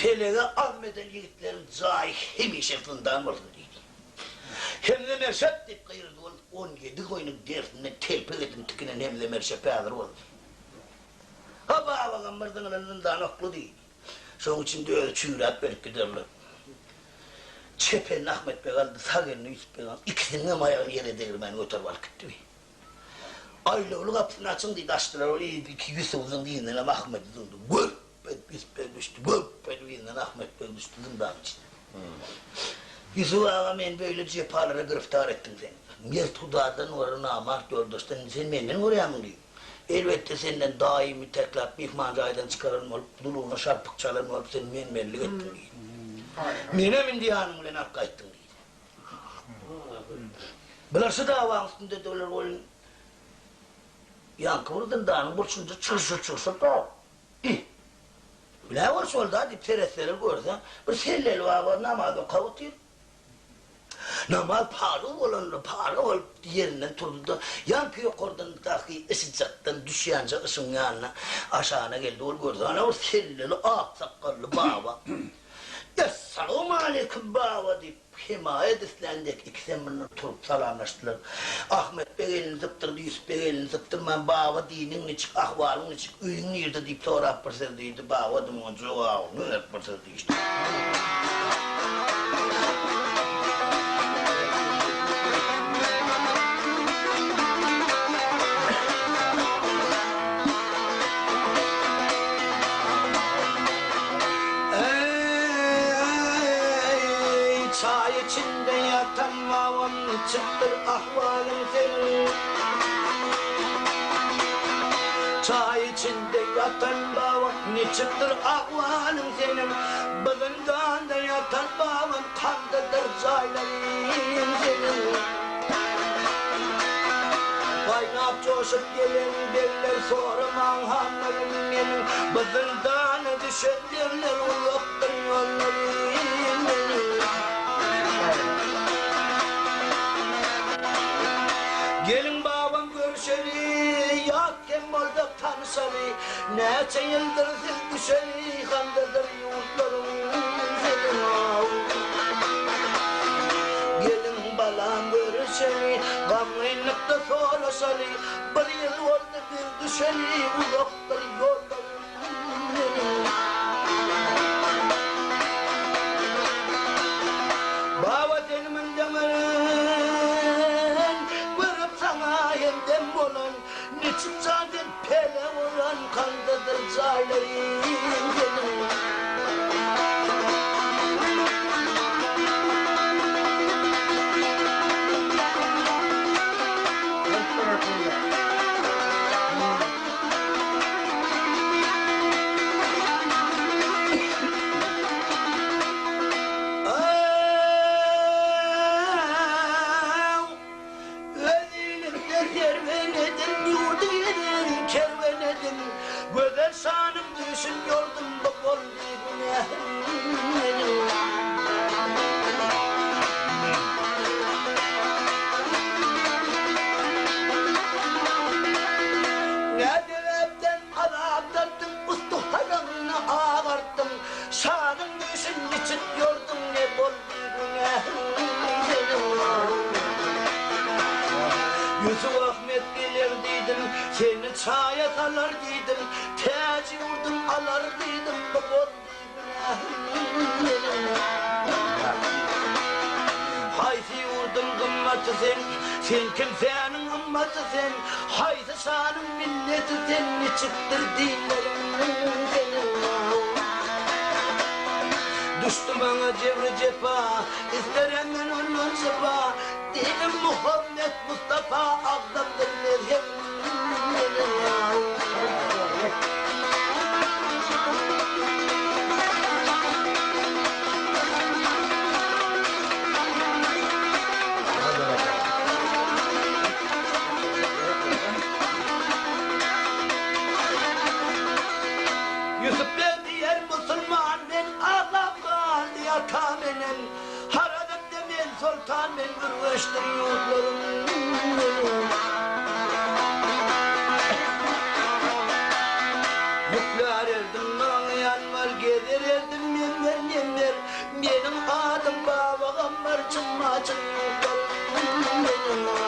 Pelege azm eden ýigitleriň jaýy hemişe zyndan bolsun diýdi. Hemze Merşep diýip gygyrdy ol, 17 goýnuň derisinden telpek edinip tikinen Hemze Merşep häzir boldy. Ha babagam bir zyňylan zyndana oklady. Şoň içinde özi çüýräp ölüp giderler. Çep elini Ahmet beg aldy, sag elini Ýusup beg aldy. Ikisiniňem aýagyny ýere degirmän göterip alyp gitdi. Aýlawly gapysyny açyň diýdi, açdylar. Ol ilki Ýusuby zyňdy, yzyndanam Ahmedi zyňdy. Gölp edip Ýusup beg düşdi, gölp edip yzyndan Ahmet beg düşdi zyndanyň içine. Ýusup aga meni beýle jepalara giriftar etdiň sen. Mert Hudadan görä namart ýoldaşdan indi sen menden görýärmiň diýdi. Elbetde senden daýymy täkläp myhman jaýdan çykaran bolup, dulugyna şarpyk çalan bolup sen men-menlik etdiň diýdi. Menem indi ýanyň bilen alyp gaýtdyň diýdi. Bular şu dawaň üstündedirler welin, ýaňky bir zyndanyň burçunda çyrşyr-çyrşyr bar. Ih, bu nä bolşy boldy-a diýip seretseler görse, bir selleli baba namaz okap otyr. Namaz paryg bolanda, paryg bolup ýerinden turdy-da, ýaňky ýokardan daky yşyjakdan düşýänje yşygyň ýanyna aşagyna geldi. Ol görse, ana bir selleli, ak sakgally baba. Essalawmaleýkim, baba! diýip, hemaýat islän dek ikisem mundan turup salamlaşdylar. Ahmet beg elini sypdyrdy, Ýusup beg elini sypdyrman, Baba, diniň niçik, ahwalyň niçik, öýüň nirde diýip sorap bir söz diýdi. Baba-da muňa jogabyny berip bir söz diýişdi. Eý, çaý içinde ýatan babam, niçikdir ahwalyň seniň? Çaý içinde ýatan babam, niçikdir ahwalyň seniň? Bu zyndanda ýatan babam, kandadyr jaýlaryň seniň? Gaýnap joşup gelen begler soramaň hallaryny meniň Bu zyndana düşen begler uzakdyr ýollary meniň. Geliň babam görüşeli ýat hem bolsak tanyşaly Näçe ýyldyr siz düşeli handadyr ýurtlaryň seniň Geliň balam görüşeli, gamgynlykda soraşaly, Bir ýyl boldy biz düşeli, uzakdyr ýollarym meniň. Baba seni mundan ölen, görüp saňa hemdem bolan, Niçik jan sen Pele bolan kandadyr jaýlaryň seniň. Öz ilimde serwen edin, Ýurdy gezerin, kerwen edin. Gözel şanyň düýşün ýordum, Bu boldy günähim meniň. Nä sebäpden azap dartdyň, Ustuhanyňy agartdyň, Şanyň düýşün niçik ýorduň, Ne boldy Günähim seniň. Ýusup Ahmet geler diýdim, Seni çaýa salar diýdim, Täji ýurdum alar diýdim, Bu boldy günähim meniň. Haýsy ýurduň gymmaty sen, Sen kimsäniň ymmaty sen, Haýsy şanyň milleti sen, Niçikdir dinleriň seniň. Düşdi maňa jebri-jepa, Isterem men ondan şypa, Dinim Muhammet Mustapa, Agzamdyr mezhebim meniň. Ýusup beg diýer musulman men Aglap galdy atam enem Harazmda men soltan men Ürgençdir ýurtlarym meniň. Ýüklär erdim maňa ýanbar Gezer erdim men. Babagammar çyn-maçyn ýurtlar.